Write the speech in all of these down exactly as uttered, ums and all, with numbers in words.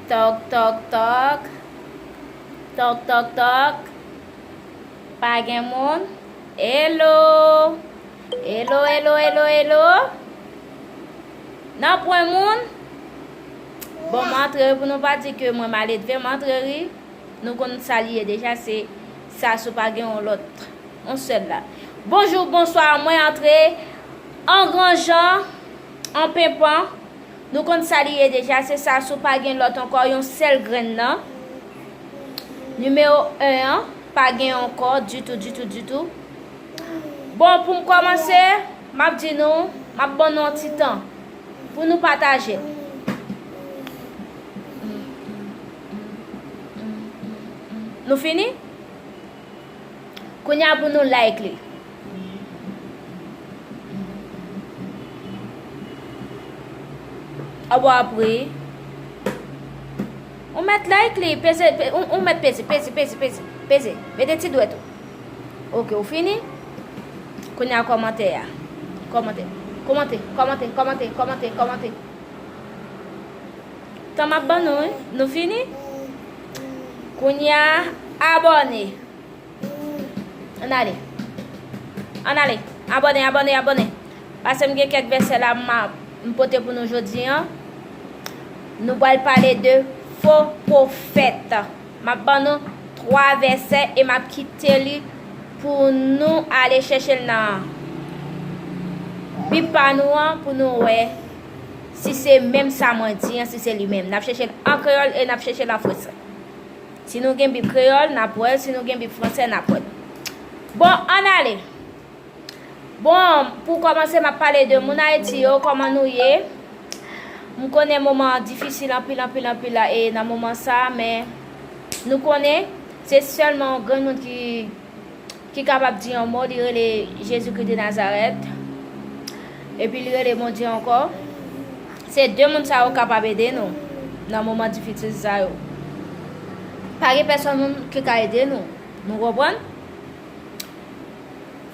Tòk, tòk, tòk. Tòk, tòk, tòk. Pa gen moun? Hello. Hello, hello, hello, hello. Nan pwen moun? Bon, m antre wi, pou nou pa di ke mwen maledve, m antre wi. Nou konn sa li ye deja, se sa sou pa gen yon lòt, yon sèl la. Bonjou, bonswa, mwen antre an gran jan, an penpan. Nou konn sa li ye deja, se sa sou pa gen lòt ankò, yon sèl grenn nan. Nimewo en an, pa gen ankò ditou, ditou, ditou. Bon, pou m kòmanse, m ap di nou, m ap ban nou yon ti tan pou nou pataje l. Nou fini? Kounye a pou nou like li. Abo apre. Ou mèt like li, peze, pe- ou, ou mèt peze, peze, peze, peze, peze. Mete ti dwèt ou. Ok, ou fini? Kounye a kòmantè a. Kòmante. Kòmante, kòmante, kòmante, kòmante, kòmante. Tan m ap ban nou, wi. Nou fini? Kounye a, abòne. Ann ale. Ann ale. Abòne, abòne, abòne. Paske m gen kèk vèsè la m a- m pote pou nou jodi an. Nou pral pale de fo pwofèt. M ap ban nou twa vèsè e m ap kite li pou nou ale chèche l nan Bib pa nou an pou nou wè si se menm sa mwen di an, si se li menm. N ap chèche l an kreyòl e n ap chèche l an fransè. Si nou gen Bib kreyòl, n ap wè l. Si nou gen Bib fransè, n ap wè l. Bon, ann ale. Bon, pou kòmanse, m ap pale de moun Ayiti yo, kòman nou ye? M konnen moman an difisil anpil, anpil, anpil la, e nan moman sa, men nou konnen se sèlman yon grenn moun ki, ki kapab di yon mo, li rele Jezikri de Nazarèt, epi li rele Bondye ankò. Se de moun sa yo kapab ede nou nan moman difisil sa yo. Pa gen pèsonn moun ki ka ede nou. Nou konprann?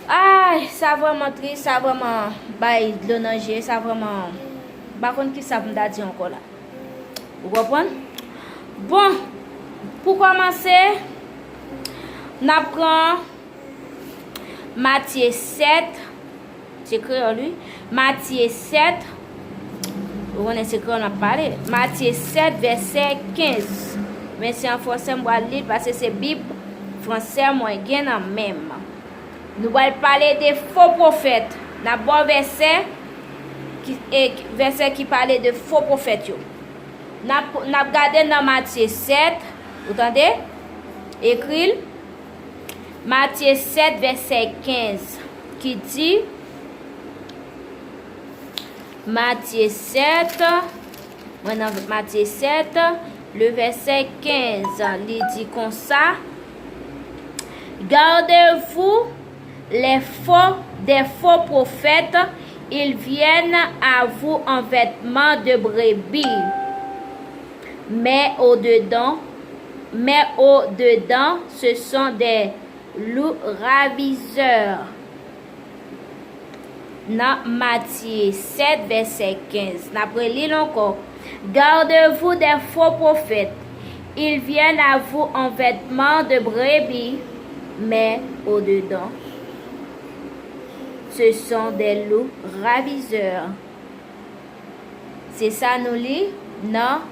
Ay, sa vrèman tris, sa vrèman bay dlo nan je, sa vrèman, m pa konn ki sa pou m ta di ankò la. Ou konprann? Bon, pou kòmanse, n ap pran Matye sèt, se kreyòl, wi. Matye sèt, ou konnen se kreyòl m ap pale. Matye sèt, vèsè kenz. Men se an fransè m pral li l, paske se Bib fransè mwen gen nan men m. Nou pral pale de fo pwofèt. N ap ba w vèsè ki, e, vèsè ki pale de fo pwofèt yo. N ap, n ap gade nan Matye sèt, ou tande? Ekri l. Matye sèt, vèsè kenz, ki di, Matye sèt, mwen nan Matye sèt, le vèsè kenz, li di konsa, Gardez-vous les faux, des faux prophètes, ils viennent à vous en vêtements de brebis, mais au-dedans, mais au-dedans, ce sont des loups ravisseurs. Nan Matye sèt, vèsè kenz, n ap reli l ankò. Gardez-vous des faux prophètes. Ils viennent à vous en vêtements de brebis, mais au-dedans, ce sont des loups ravisseurs. Se sa nou li nan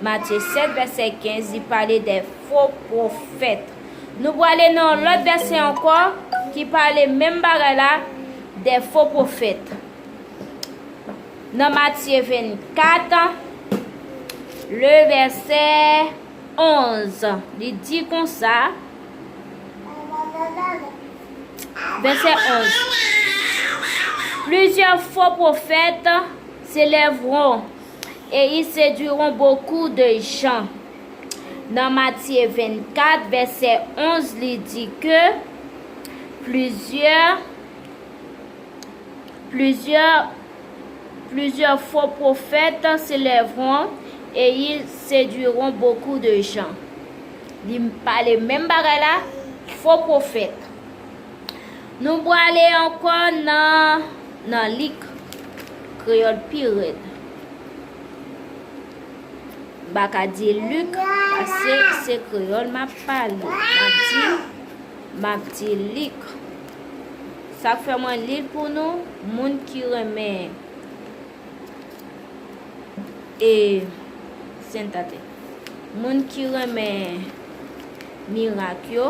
Matye sèt, vèsè kenz, li pale de fo pwofèt. Nou prale nan yon lòt vèsè ankò ki pale menm bagay la, de fo pwofèt. Nan Matye vennkat, le vèsè onz, li di konsa, vèsè onz, Plusieurs faux prophètes se lèveront et ils séduiront beaucoup de gens. Nan Matye vennkat, vèsè onz, li di ke plizyè, plizyè, plizyè fo pwofèt se lèveront et ils séduiront beaucoup de gens. Li pale menm bagay la, fo pwofèt. Nou prale ankò nan, nan Lik, kreyòl pi rèd. M pa ka di Lik, paske se kreyòl m ap pale. M ap di, m ap di Lik. Sa k fè mwen li l pou nou, moun ki renmen e, Sent Tate. Moun ki renmen mirak yo,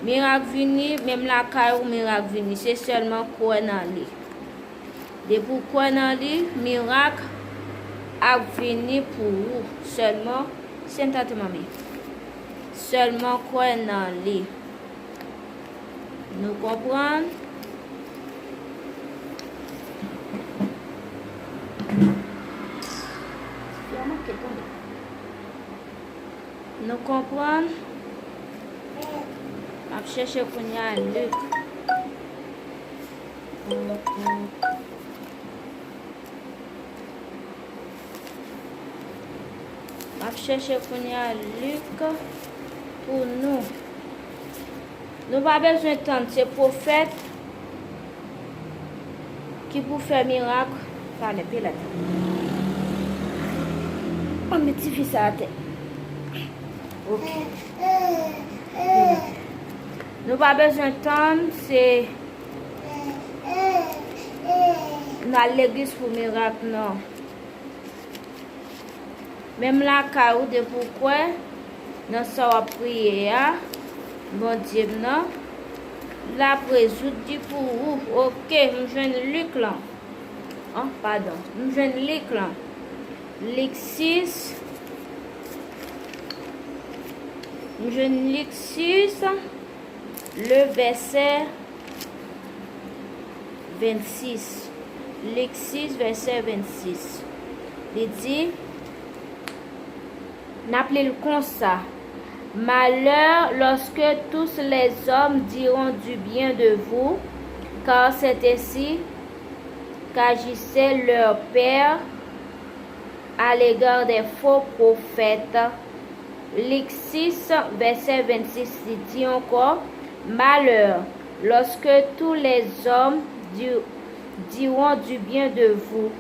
mirak vini, menm lakay ou mirak vini, se sèlman kwè nan li. Depi w kwè nan li, mirak ap vini pou ou. Sèlman, Sent Tate manmi. Sèlman kwè nan li. Nou konprann? Nou konprann? M ap chèche kounye a Lik. M ap chèche kounye a Lik pou nou. Nou pa bezwen tann, se pwofèt ki pou fè mirak. Talè, pile. Ann met tifi sa atè. Ok. Nou pa bezwen tann, se n al legliz pou mirak, non. Menm lakay ou, depi w kwè nan sa w ap priye a, Bondye m nan, l ap rezoud li pou ou. Ok, m jwenn Lik lan. An, padon. M jwenn Lik lan. Lik sis. M jwenn Lik sis, le vèsè vennsis. Lik sis, vèsè vennsis. Li di, n ap li l konsa, Malheur lorsque tous les hommes diront du bien de vous, car c'est ainsi qu'agissait leur père à l'égard des faux prophètes. Lik sis, vèsè vennsis, li di ankò, Malheur lorsque tous les hommes di- diront du bien de vous,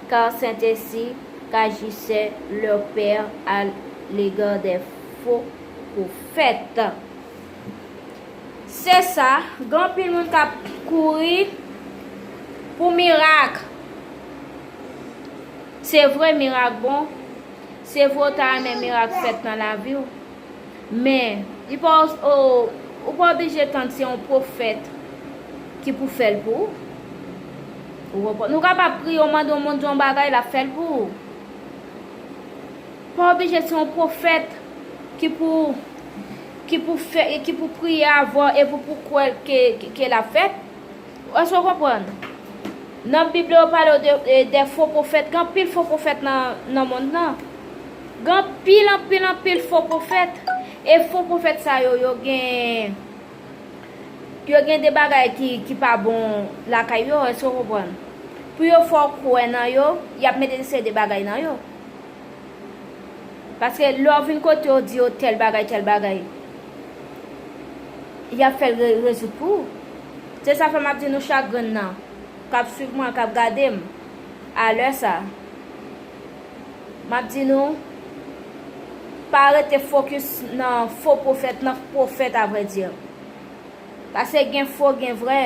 car c'est ainsi qu'agissaient leurs pères à l'égard des faux prophètes. Se sa, gen anpil moun k ap kouri pou mirak. Se vre, mirak bon. Se vre, w ta renmen mirak fèt nan lavi w. Men, li pa, ou, ou pa oblije tann se yon pwofèt ki pou fè l pou ou. Ou konprann? Nou kapab priye, w mande yon moun di yon bagay, l ap fè l pou ou. Pa oblije se yon pwofèt ki pou, ki pou fè, ki pou priye avè w e pou, pou kwè ke, ke, ke l ap fèt. Èske w konprann? Nan Bib la, yo pale de, de, de fo pwofèt. Gen anpil fo pwofèt nan, nan mond lan. Gen anpil, anpil, anpil fo pwofèt. E fo pwofèt sa yo, yo gen, yo gen de bagay ki, ki pa bon lakay yo, èske w konprann? Pou yo fè w kwè nan yo, y ap mete de seri de bagay nan yo. Paske lè w vin kote yo di yo tèl bagay, tèl bagay, y ap fè l re- rezoud pou ou. Se sa fè m ap di nou chak grenn nan k ap swiv mwen, k ap gade m a lè sa. M ap di nou, pa rete fokis nan fo pwofèt, nan pwofèt, avrèdi. Paske gen fo, gen vrè.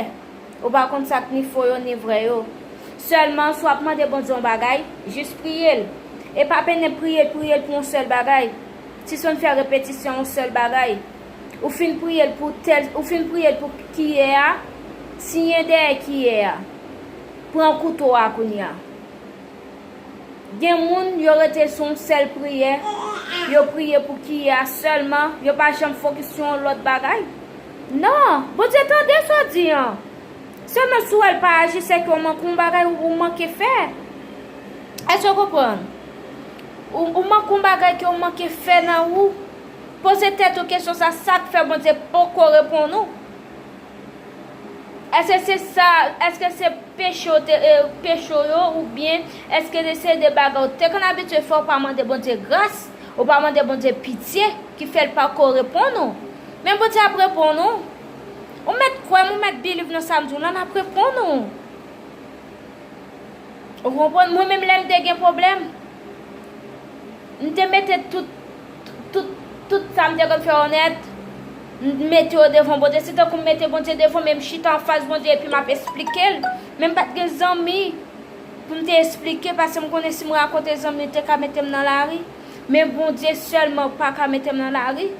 Ou pa konn sa k ni fo yo, ni vrè yo. Sèlman, si w ap mande Bondye yon bagay, jis priye l. E pa pennen priye l, priye l pou yon sèl bagay. Si se yon fè repetisyon yon sèl bagay, ou fin priye l pou tèl, ou fin priye l pou kiyè a, siyen dèyè kiyè a. Pran kouto a kounye a. Gen moun, yo rete sou yon sèl priyè, yo priye pou kiyè a sèlman, yo pa janm fokis sou yon lòt bagay. Non, Bondye tande sa w di an. Sèlman si w wè l pa aji, sèke w manke yon bagay ou, ou manke fè. Èske w konprann? Ou, ou manke yon bagay ke w manke fè nan ou. Poze tèt ou kesyon sa, sa k fè Bondye poko reponn ou? Èske se sa, èske se peche w te, e, peche w yo, oubyen èske se de bagay w te konn abitye fè, w pa mande Bondye gras, ou pa mande Bondye pitye, ki fè l pako reponn ou? Men Bondye ap reponn ou. Ou mèt kwè m, ou mèt biliv nan sa m di w lan, l ap reponn ou. Ou konprann? Mwen menm, lè m te gen pwoblèm, M te mete tout, tout, tout sa m te konn fè onèt, m mete yo devan Bondye. Se tankou m mete Bondye devan, men m chita anfas Bondye epi m ap esplike l. Men m pa t gen zanmi pou m te esplike, paske m konnen si m rakonte zanmi, yo te ka mete m nan lari. Men Bondye sèlman pa ka mete m nan lari.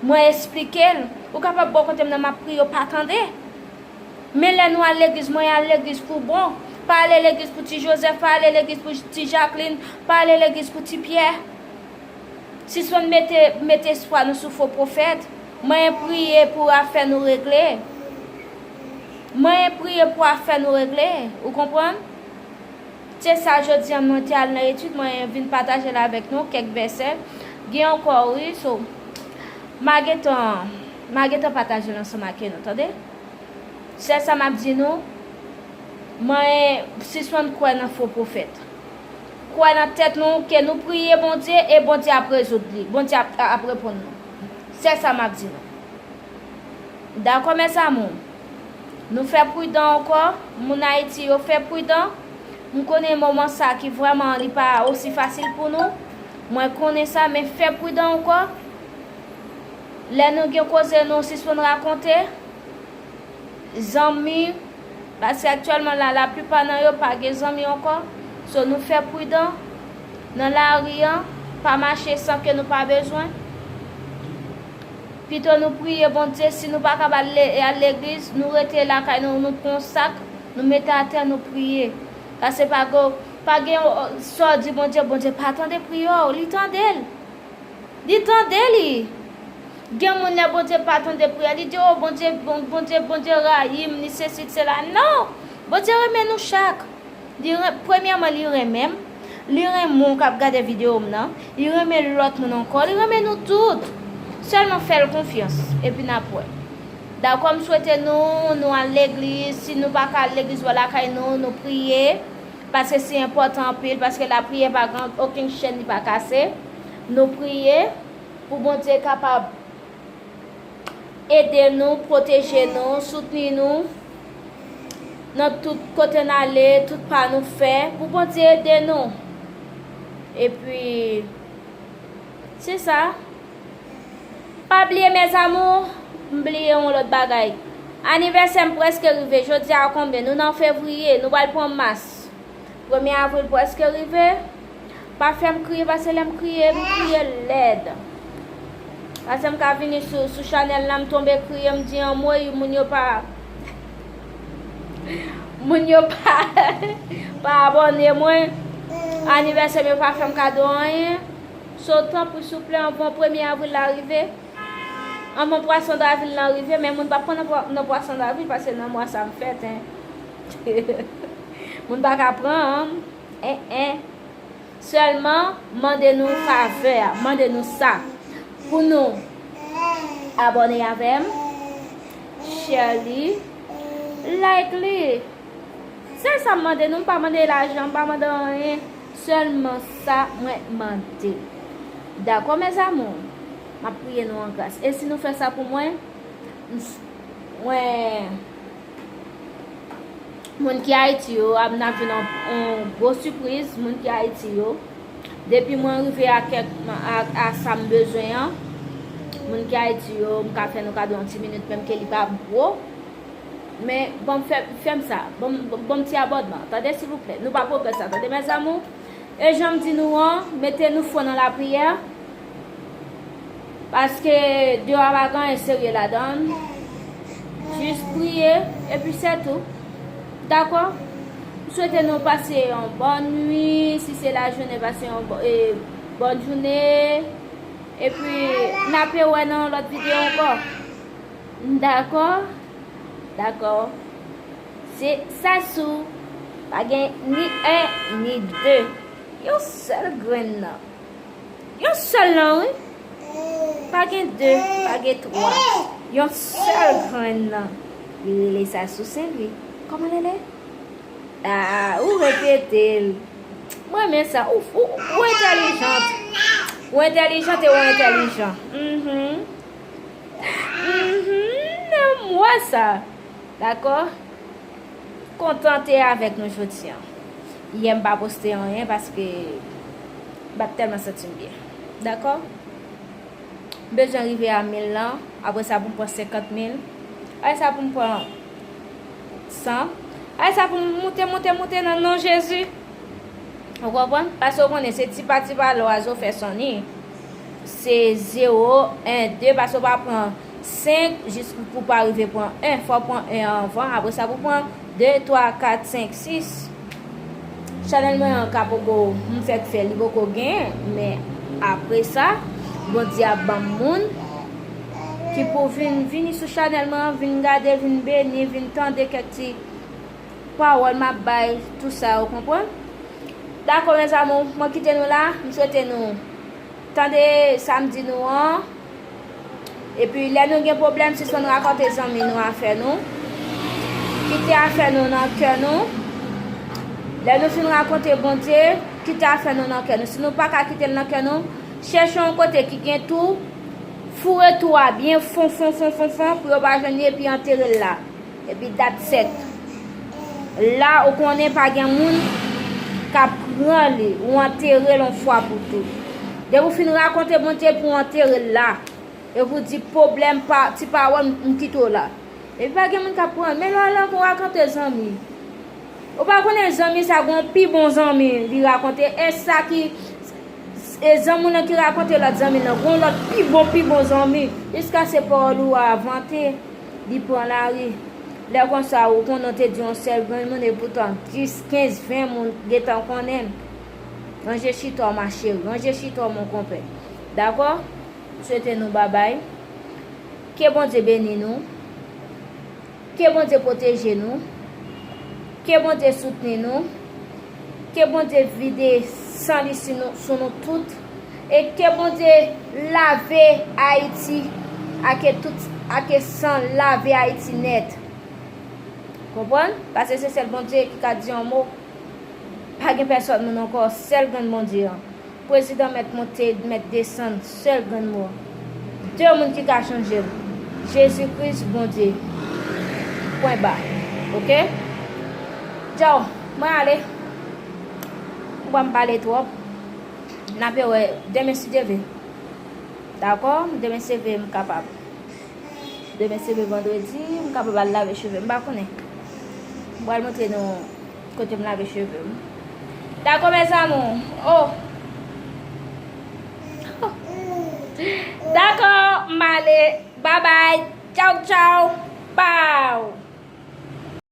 Mwen esplike l. Ou kapab bò kote m nan, m ap priye, w pa tande. Men lè nou al legliz, mwen al legliz pou bon. Pa ale legliz pou ti Joseph, pa ale legliz pou ti Jacqueline, pa ale legliz pou ti Pierre. Sispann mete, mete espwa nou sou fo pwofèt. Mwen priye pou afè nou regle. Mwen priye pou afè nou regle. Ou konprann? Se sa jodi a mwen te al nan etid, mwen vin pataje l avèk nou, kèk vèsè. Gen ankò, wi, so, m a gentan, m a gentan pataje l ansanm ak nou, tande? Sèl sa m ap di nou, mwen sispann kwè nan fo pwofèt. Kwè nan tèt nou ke nou priye Bondye e Bondye ap rezoud li, Bondye ap, ap reponn nou. Sèl sa m ap di nou. Dakò, mes amours? Nou fè pridan ankò, moun Ayiti yo fè pridan. M konnen moman sa ki vrèman li pa osi fasil pou nou. Mwen konnen sa, men fè pridan ankò. Lè nou gen koze, nou sispann rakonte. Zanmi, paske aktyèlman la, laplipa nan yo pa gen zanmi ankò. So, nou fè pridan nan lari an, pa mache san ke nou pa bezwen. Pito nou priye Bondye, si nou pa kapab al le-, al legliz, nou rete lakay nou, nou pran yon sak, nou mete atè, nou priye. Paske pa go, pa gen, sa w di Bondye, Bondye pa tande priyè w, li tande l. Li tande li. Gen moun lè Bondye pa tande priyè, li di, "O Bondye, Bon-, Bondye, Bondye rayi m, li sesi, sela." Non! Bondye renmen nou chak. Li ren-, premyèman, li renmen m. Li renmen w k ap gade videyo m nan. Li renmen lòt moun ankò. Li renmen nou tout. Sèlman fè l konfyans. Epi n ap wè. Dakò, m swete nou, nou al legliz. Si nou pa ka al legliz, bò lakay nou, nou priye. Paske se enpòtan anpil, paske lapriyè pa gen okenn chèn li pa kase. Nou priye pou Bondye kapab ede nou, pwoteje nou, soutni nou nan tout kote n ale, tout pa nou fè, pou Bondye ede nou. Epi, se sa. Pa bliye, mes amours, m bliye yon lòt bagay. Anivèsè m prèske rive. Jodi a konbyen? Nou nan fevriye, nou pral pran mas. Premye avril prèske rive. Pa fè m kriye, paske lè m kriye, m kriye lèd. Paske m ka vini sou, sou chanèl la, m tonbe kriye, m di anmwey, moun yo pa, moun yo pa, pa abòne mwen. Anivèsè m yo pa fè m kado anyen. So, tanpri, souple, anvan premye avril la rive, anvan pwason davril lan rive, men moun p ap pran nan pwa-, nan pwason davril, paske nan mwa sa m fèt, en. Moun pa ka pran, en, en. Sèlman, mande nou favè a, mande nou sa. Pou nou abòne avè m, share li, like li. Sèl sa m mande nou, m pa mande lajan, m pa mande anyen. Sèlman sa mwen mande. Dakò, mes amours? M ap priye nou an gras. E si nou fè sa pou mwen, m s-, mwen, moun ki Ayiti yo, ap, n ap vin yon, yon gwo sipriz, moun ki Ayiti yo. Depi mwen rive a kèk, a, a sa m bezwen an, moun ki Ayiti yo, m ka fè nou kado yon ti minit, menm ke li pa gwo. Men, ban m fè, fè m sa. Ban m, ban m ti abònman. Tande, silvouplè. Nou pa pwogrese, tande, mes amours? E jan m di nou an, mete nou fò nan lapriyè. Paske deyò a pa gen anyen serye ladan l. Jis priye, epi se tou. Dakò? M swete nou pase yon bòn nuit. Si se lajounen, pase yon bò-, e, bòn jounen. Epi, n ap wè nan yon lòt videyo ankò. Dakò? Dakò. Se Sassou. Pa gen ni en, ni de. Yon sèl grenn nan. Yon sèl nan, wi. Pa gen de, pa gen twa. Yon sèl grenn nan. Li rele Sassou Saint Louis. Kòman li rele? Ah, ou repete l. Mwen renmen sa. Ou, ou, ou entèlijant. Ou entèlijant e ou entèlijan. Mhm. Mhm. M wè sa. Dakò? Kontan te avèk nou jodi a. Yè m pa poste anyen paske M ap tèlman santi m byen. Dakò? M bezwen rive a mil lan. Apre sa, pou m pran senkant mil. Apre sa, pou m pran san. Apre sa, pou m moute, moute, moute nan non Jezi. Ou konprann? Paske ou konnen, se ti pa ti pa lè zwazo fè soni. Se zewo, en, de, paske w pa pran senk jis pou pa rive pran en. Fò w pran en anvan, apre sa pou pran de, twa, kat, senk, sis. Chanèl mwen an ka poko, m fèk fè, li poko genyen, men apre sa, Bondye ap ban m moun ki pou vin, vini sou chanèl mwen an, vin gade, vin beni, vin tande kèk ti pawòl m ap bay, tou sa, ou konprann? Dakò, mes amours, mwen kite nou la, m swete nou tande sa m di nou an. Epi, lè nou gen pwoblèm, sispann rakonte zanmi nou afè nou. Kite afè nou nan kè nou. Lè nou fin rakonte Bondye, kite afè nou nan kè nou. Si nou pa ka kite l nan kè nou, chèche yon kote ki gen twou, foure twou a byen fon, fon, fon, fon, fon, pou yo pa jwenn li, epi antere l la. Epi that's it. La, ou konnen pa gen moun k ap pran li, ou antere l yon fwa pou tout. Depi w fin rakonte Bondye, pou w antere l la. Epi w di pwoblèm pa, ti pawòl, m kite w la. Epi pa gen moun k ap pran. Men lè w al ankò rakonte zanmi. Ou pa konnen zanmi sa gon pi bon zanmi li rakonte. E sa ki, e zanmi w lan ki rakonte lòt zanmi l lan. Gon lòt pi bon, pi bon zanmi. Jiskaske pawòl ou a vante, li pran lari. Lè konsa, ou konnen w te di yon sèl grenn moun, epoutan dis, kenz, ven moun gentan konnen l. Ranje chita w, ma chérie. Ranje chita w, mon konpè. Dakò? M swete nou babay. Ke Bondye beni nou. Ke Bondye pwoteje nou. Ke Bondye soutni nou. Ke Bondye vide san li si nou, sou nou tout. E ke Bondye lave Ayiti ake tout, ake san, lave Ayiti nèt. Konprann? Paske se sèl Bondye ki ka di yon mo. Pa gen pèsòn moun ankò, sèl grenn Bondye an. Prezidan mèt monte, mèt desann, sèl grenn mo. De moun ki ka chanje l. Jezi Kris, Bondye. Pwen ba. Oke? Tchaw, mwen ale. Ou pa m pale twòp. N ape wè demen si Dye vle. Dakò? Demen si Dye vle, m kapab. Demen se le vandredi, m kapab al lave cheve m, m pa konnen. M pral montre nou kote m lave cheve m. Dakò, mes amours. Oh. Dakò, m ale. Bye bye. Tchaw, tchaw. Pow.